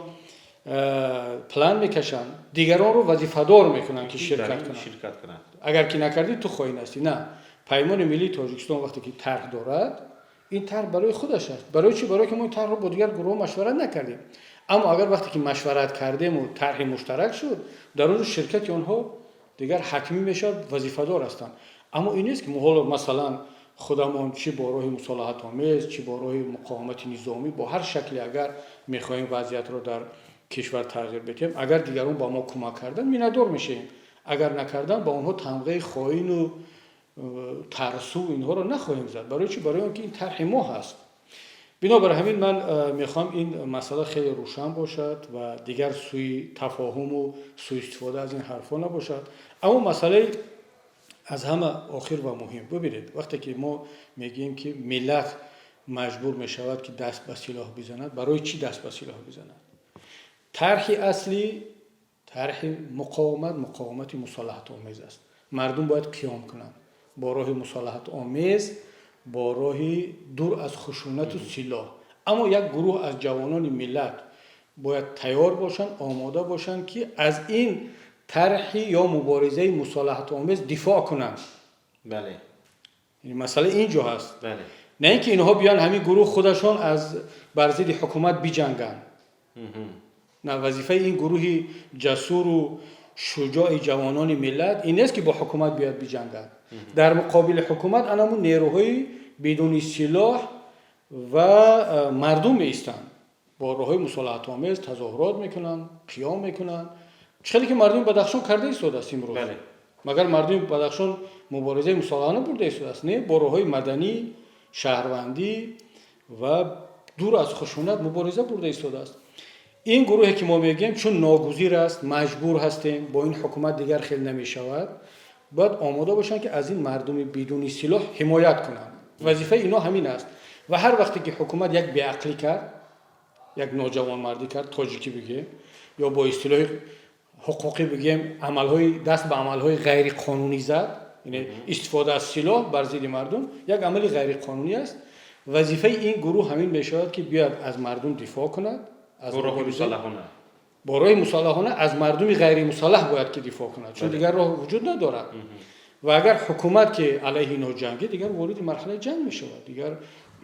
план мекашанд, дигаронро вазифадор мекунанд, ки ширкат кунанд. Агар ки накардӣ, ту хоин ҳастӣ. На, Паймони миллии Тоҷикистон вақте ки тарҳ дорад, ин тарҳ барои худаш аст. Барои чӣ? Барое ки мо ин тарҳро бо дигар гурӯҳҳо машварат накардем. Аммо агар вақте ки машварат кардему тарҳи муштарак шуд, дар он ҷо ширкати онҳо дигар ҳатмӣ мешавад, вазифадор ҳастанд. Аммо ин нест, ки мо ҳоло масалан худамон чӣ бо роҳи мусолиҳатомез, чӣ бо роҳи муқовимати низомӣ, бо ҳар шакле агар мехоҳем вазъиятро дар кишвар тағйир бидиҳем, агар дигарон ба мо кӯмак карданд, миннатдор мешавем. Агар накарданд, ба онҳо тамғаи хоину тарсу инҳоро нахоҳем зад. Барои чӣ? Барои он ки ин тарҳи мо ҳаст. Бинобар ҳамин ман мехоҳам ин масъала хеле рӯшан бошад ва дигар сӯи тафоҳуму сӯистифода аз ин ҳарфҳо набошад. Аммо масъалаи аз ҳама охир ва муҳим, бубинед, вақте ки мо мегӯем, ки миллат маҷбур мешавад, ки даст ба силоҳ бизанад, барои чӣ даст ба силоҳ бизанад? Тарҳи аслӣ, тарҳи муқовимат, муқовимати мусолиҳатомез аст. Мардум бояд қиём кунанд бо роҳи мусолиҳатомез, бо роҳи дур аз хушунату силоҳ. Аммо як гурӯҳ аз ҷавонони миллат бояд тайёр бошанд, омода бошанд, ки аз ин тарҳи ё муборизаи мусолиҳатомез дифоъ кунанд. Масъала ин ҷо ҳаст, на ин ки инҳо биён, ҳамин гурӯҳ худашон аз бар зидди ҳукумат биҷанганд. На, вазифаи ин гурӯҳи ҷасуру шуҷои ҷавонони миллат ин нест, ки бо ҳукумат биёяд биҷангад. Дар муқобили ҳукумат анамун нерӯҳои бидуни силоҳ ва мардум меистанд, бо роҳҳои мусолиҳатомез тазоҳурот мекунанд, қиём мекунанд, чӣ хеле ки мардуми Бадахшон карда истодааст имрӯз. Магар мардуми Бадахшон муборизаи мусолиҳона бурда истодааст? Не, бо роҳҳои маданӣ, шаҳрвандӣ ва дур аз хушунат мубориза бурда истодааст. Ин гурӯҳе ки мо мегӯем, чун ногузир аст, маҷбур ҳастем, бо ин ҳукумат дигар хел намешавад, бояд омода бошанд, ки аз ин мардуми бидуни силоҳ ҳимоят кунанд. Вазифаи ино ҳамин аст. Ва ҳар вақте ки ҳукумат як беақлӣ кард, як ноҷавонмардӣ кард, тоҷикӣ бигӯем ё бо истилоҳи ҳуқуқӣ бигӯем, амалҳои даст ба амалҳои ғайриқонунӣ зад, яъне истифода аз силоҳ бар зидди мардум як амали ғайриқонунӣ аст, вазифаи ин гурӯҳ ҳамин мешавад, ки биёяд, аз мардум дифоъ кунад. Аз бо роҳи мусаллаҳона аз мардуми ғайримусаллаҳ бояд ки дифоъ кунад, чун дигар роҳ вуҷуд надорад. Ва агар ҳукумат ки алайҳи инҳо ҷангид, дигар вориди марҳилаи ҷанг мешавад. Дигар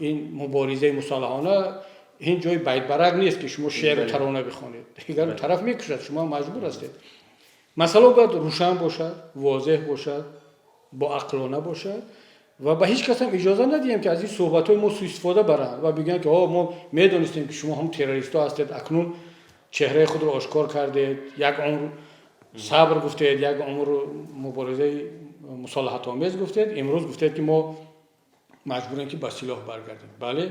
ин муборизаи мусаллаҳона ин ҷои байтбарак нест, ки шумо шеъру тарона бихонед. Дигар тараф мекушад, шумо маҷбур ҳастед. Масъала бояд рӯшан бошад, возеҳ бошад, боақлона бошад ва ба ҳеҷ кас ҳам иҷоза надиҳем, ки аз ин суҳбатҳои мо суистифода баранд ва бигӯянд, ки о, мо медонистем, ки шумо ҳам террористҳо ҳастед, акнун чеҳраи худро ошкор кардед, як умр сабр гуфтед, як умр муборизаи мусолиҳатомез гуфтед, имрӯз гуфтед, ки мо маҷбурем, ки ба силоҳ баргардем. Бале,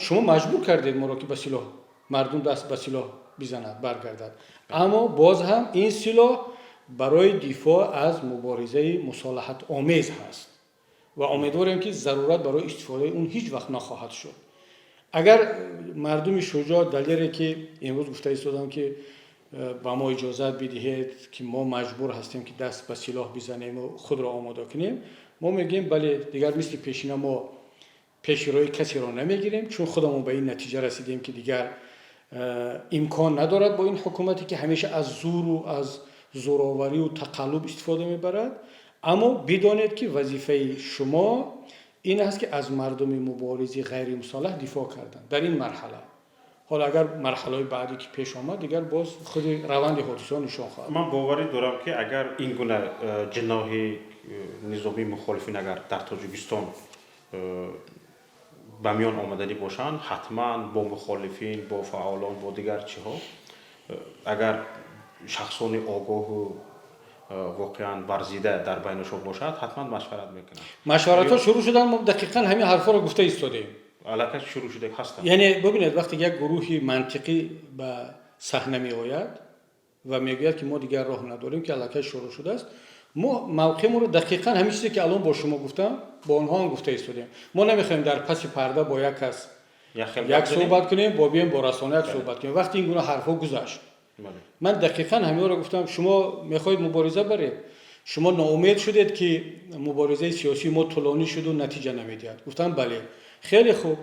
шумо маҷбур кардед моро, ки ба силоҳ мардум даст ба силоҳ бизанад, баргардад. Аммо боз ҳам ин силоҳ барои дифоъ аз муборизаи мусолиҳатомез ҳаст ва умедворем, ки зарурат барои истифодаи он ҳеҷ вақт нахоҳад шуд. Агар мардуми шуҷоъ, далере, ки имрӯз гуфта истодам, ки ба мо иҷозат бидиҳед, ки мо маҷбур ҳастем, ки даст ба силоҳ бизанему худро омода кунем, мо мегӯем: бале, дигар мисли пешина мо пеши роҳи касеро намегирем, чун худамон ба ин натиҷа расидем, ки дигар имкон надорад бо ин ҳукумате, ки ҳамеша аз зуру аз зӯроварию тақаллуб истифода мебарад. Аммо бидонед, ки вазифаи шумо Ин аст, ки аз мардуми муборизи ғайримусаллаҳ дифоъ карданд дар ин марҳала. Ҳоло агар марҳалаҳои баъдӣ ки пеш омад, дигар боз худи раванди ҳодисаҳо нишон хоҳад. Ман боварӣ дорам, ки агар ин гуна ҷиноҳи низомии мухолифин агар дар Тоҷикистон ба миён омаданӣ бошанд, ҳатман бо мухолифин, бо фаъолон, бо дигар чиҳо, агар шахсони огоҳу воқеан варзида дар байнашон бошад, ҳатман машварат мекунанд. Машваратҳо шурӯъ шуданд. Мо дақиқан ҳамин ҳарфҳоро гуфта истодем. Аллакай шурӯъ шуда ҳастанд. Яъне бубинед, вақте як гурӯҳи мантиқӣ ба саҳна меояд ва мегӯяд, ки мо дигар роҳ надорем, ки аллакай шурӯъ шудааст, мо мавқеъмонро дақиқан ҳамин чизе, ки алон бо шумо гуфтам, бо онҳо ҳам гуфта истодем. Мо намехоҳем дар паси парда бо як кас як суҳбат кунем, бо бием бо расона як суҳбат кунем. Вақти ин гуна ҳарфҳо гузашт, ман дақиқан ҳаминро гуфтам: шумо мехоҳед мубориза баред, шумо ноумед шудед, ки муборизаи сиёсии мо тӯлонӣ шуду натиҷа намедиҳад. Гуфтам: бале, хеле хуб,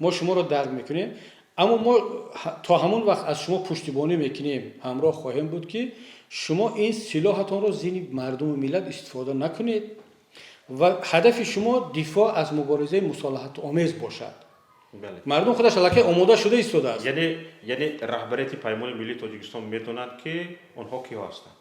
мо шуморо дарк мекунем, аммо мо то ҳамон вақт аз шумо пуштибонӣ мекунем, ҳамроҳ хоҳем буд, ки шумо ин силоҳатонро зидди мардуму миллат истифода накунед ва ҳадафи шумо дифоъ аз муборизаи мусолиҳатомез бошад. Мардум худаш аллакай омода шуда истодааст. Яъне раҳбарияти Паймони Миллии Тоҷикистон медонад, ки онҳо киҳо ҳастанд?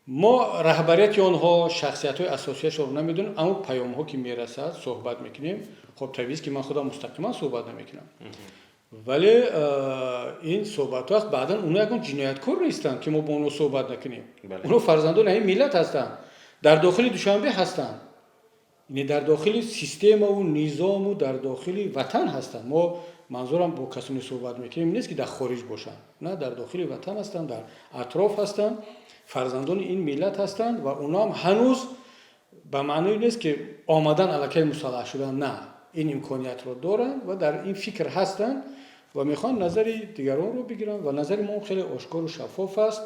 Мо раҳбарияти онҳо, шахсиятҳои асосияшро намедонем, аммо паёмҳо ки мерасад, суҳбат мекунем. Хоб, табиист, ки ман худам мустақиман суҳбат намекунам, вале ин суҳбатҳо аст. Баъдан онҳо ягон ҷинояткор нестанд, ки мо бо онҳо суҳбат накунем. Онҳо фарзандони ҳамин миллат ҳастанд, дар дохили Душанбе ҳастанд, яъне дар дохили системаву низому дар дохили ватан ҳастанд. Мо манзурам бо касоне суҳбат мекунем нест, ки дар хориҷ бошанд. На, дар дохили ватан ҳастанд, дар атроф ҳастанд, фарзандони ин миллат ҳастанд ва онҳо ҳам ҳанӯз ба маъное нест, ки омадан аллакай мусаллаҳ шудан. На, ин имкониятро доранд ва дар ин фикр ҳастанд ва мехоҳанд назари дигаронро бигиранд. Ва назари мо хеле ошкору шаффоф аст,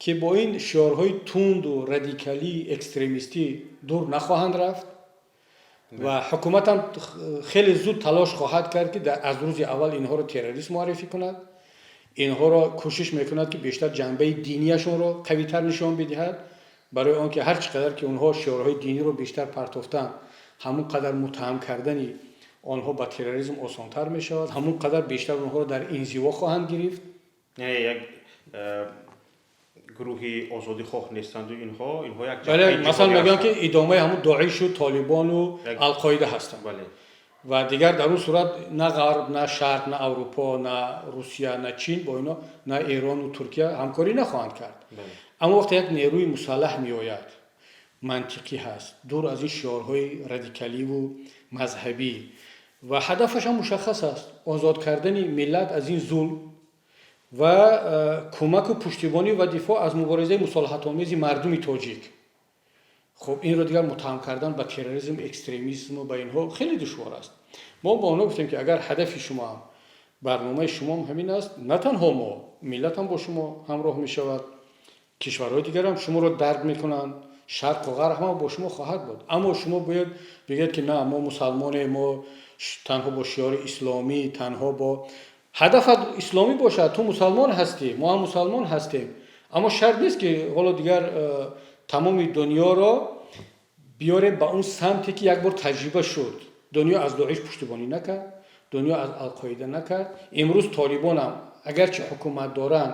ки бо ин шиорҳои тунду радикалӣ, экстремистӣ дур нахоҳанд рафт ва ҳукуматам хеле зуд талош хоҳад кард, ки аз рӯзи аввал инҳоро террорист муаррифӣ кунад. Инҳоро кӯшиш мекунад, ки бештар ҷанбаи динияшонро қавитар нишон бидиҳад, барои он ки ҳар чӣ қадар ки онҳо шиорҳои диниро бештар партофтанд, ҳамон қадар муттаҳам кардани онҳо ба терроризм осонтар мешавад, ҳамон қадар бештар онҳоро дар инзиво хоҳанд гирифт. Яъне як гурӯҳи озодихоҳ нестанду инҳо як Бале, масалан, мегӯянд, ки идомаи ҳамун Доишу, Толибону Алқоида ҳастанд. Ва дигар дар он сурат на Ғарб, на Шарқ, на Аврупо, на Русия, на Чин бо ино, на Эрону Туркия ҳамкорӣ нахоҳанд кард. Аммо вақте як нерӯи мусаллаҳ меояд, мантиқӣ ҳаст, дур аз ин шиорҳои радикаливу мазҳабӣ ва ҳадафаш ҳам мушаххас аст: озод кардани миллат аз ин зулм ва кӯмаку пуштибонӣ ва дифоъ аз муборизаи мусолиҳатомези мардуми тоҷик. Хуб, инро дигар муттаҳам кардан ба терроризм, экстремизму ба инҳо хеле душвор аст. Мо ба онҳо гуфтем, ки агар ҳадафи шумоам, барномаи шумоам ҳамин аст, на танҳо мо, миллатам бо шумо ҳамроҳ мешавад, кишварҳои дигарам шуморо дарк мекунанд, Шарқу Ғарб ҳама бо шумо хоҳад буд. Аммо шумо бояд бигӯед, ки на, мо мусалмонем, мо танҳо бо шиори исломӣ, танҳо бо ҳадафат исломӣ бошад, ту мусалмон ҳастӣ, мо ҳам мусалмон ҳастем, аммо шарт нест, ки ҳоло дигар тамоми дунёро биёрем ба он самте, ки як бор таҷриба шуд. Дунё аз Доиш пуштибонӣ накард, дунё аз Алқоида накард. Имрӯз Толибонам, агарчи ҳукумат доранд,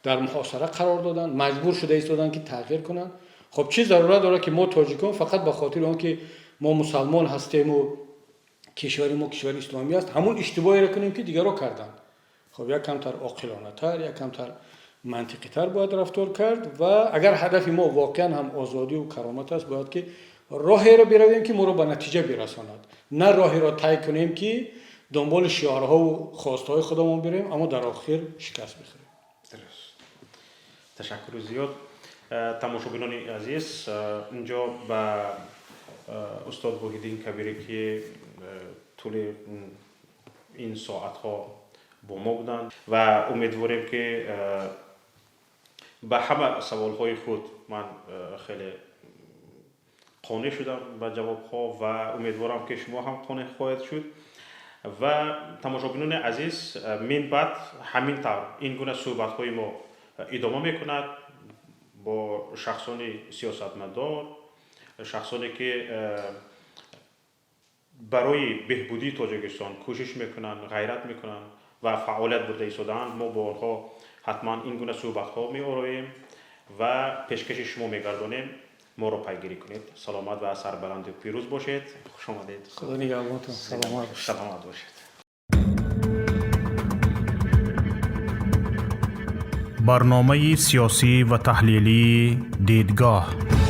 дар муҳосира қарор доданд, маҷбур шуда истоданд, ки тағйир кунанд. Хоб, чӣ зарурат дорад, ки мо, тоҷикон, фақат ба хотири он ки мо мусалмон ҳастему кишвари мо кишвари исломӣ аст, ҳамон иштибоҳеро кунем, ки дигарро карданд? Хоб, як камтар оқилонатар, як камтар мантиқитар бояд рафтор кард. Ва агар ҳадафи мо воқеан ҳам озодиву каромат аст, бояд ки роҳеро биравем, ки моро ба натиҷа бирасонад, на роҳеро тай кунем, ки дунболи шиорҳову хостаҳои худамон бирем, аммо дар охир шикаст бихӯрем. Ташаккури зиёд. Тамошобинони азиз, инҷо ба устод Воҳиддин Кабирӣ, ки тӯли ин соатҳо бо мо буданд, ва умедворем, ки ба ҳама саволҳои худ ман хеле қонеъ шудам ба ҷавобҳо ва умедворам, ки шумо ҳам қонеъ хоҳед шуд. Ва тамошобинони азиз, мин баъд ҳамин тавр ин гуна суҳбатҳои мо идома мекунад бо шахсони сиёсатмадор, шахсоне, ки Барои беҳбудии Тоҷикистон кӯшиш мекунанд, ғайрат мекунанд ва фаъолият бурда истодаанд. Мо бо онҳо ҳатман ин гуна суҳбатҳо меороем ва пешкаши шумо мегардонем. Моро пайгирӣ кунед. Саломат ва сарбаланду пирӯз бошед. Хуш омадед. Худо нигаҳбонтон, саломат. Саломат бошед. Барномаи сиёсӣ ва таҳлилии «Дидгоҳ».